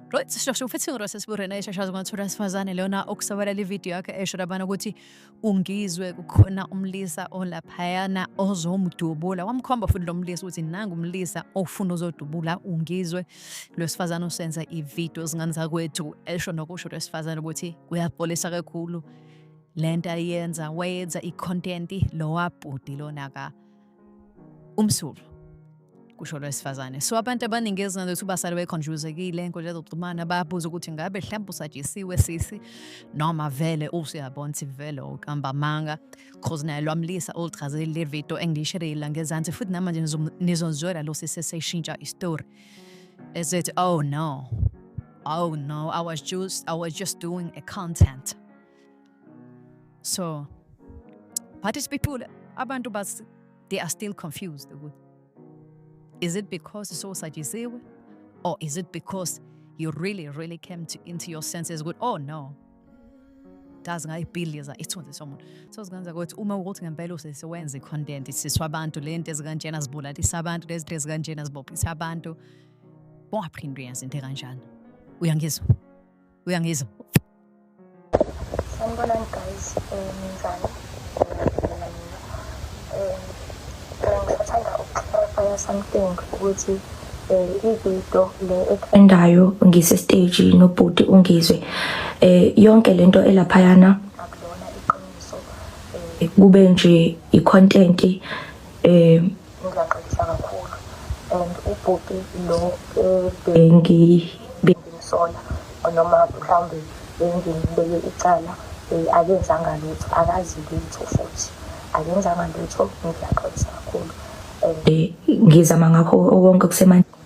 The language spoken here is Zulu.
Right, sishosho futhi ngirosesibure eshashaza kwathula sifazane lona okusabalala ividiyo yakhe esho labana ukuthi ungizwe kukhona umlisa olaphayana ozomdubula. Wamkhomba futhi lo mlisa ukuthi nangu umlisa ofuna uzodubula ungizwe. Lo sifazane usenza ividiyo zingane zakwethu esho nokusho lo sifazane ukuthi kuyabholisa kakhulu lento ayenza wayenza i-content lo wabhuti lona ka umsulwa kusho lo wesifazane. So abantu abaningi ezingathi ukuthi basale beconfusekile enkundleni zokuxhumana bayabuza ukuthi ngabe mhlawumbe usatshisiwe sisi noma vele usuyabona ukuthi vele uqamba amanga cause naye lwamlisa oluchazile le video engiyishereyile ngezansi futhi namanje nizozwela lo sisi eseshintsha istory esethi oh no, oh no, I was just doing a content. So but it's people, abantu bas they are still confused ukuthi is it because sowusatshisiwe or is it because you really really came into your senses ukuthi oh no, dazi ngayibhidliza isithunzi somuntu. So zingenza ukuthi uma ukuthi ngempela usesiwenza i-content siswa abantu lento ezikanjena zibulalisa abantu, lezi zinto ezikanjena zibophisa abantu, bongaphinde uyenze into ekanjani. Uyangizwa, uyangizwa? Sanibonani guys, ninjani? Ngiyaphila mina. Ngisathanda uku-clarify something ukuthi i-video le etrendayo ngise-stage nobhuti ungizwe, yonke lento elaphayana akulona iqiniso, kube nje i-content. Ngiyaxolisa kakhulu and ubhuti lo bengimsola noma mhlawumbe bengimbeke icala, akenzanga lutho, akazi lutho futhi akenzanga lutho. Ngiyaxolisa kakhulu and ngizama ngakho konke okusemandleni.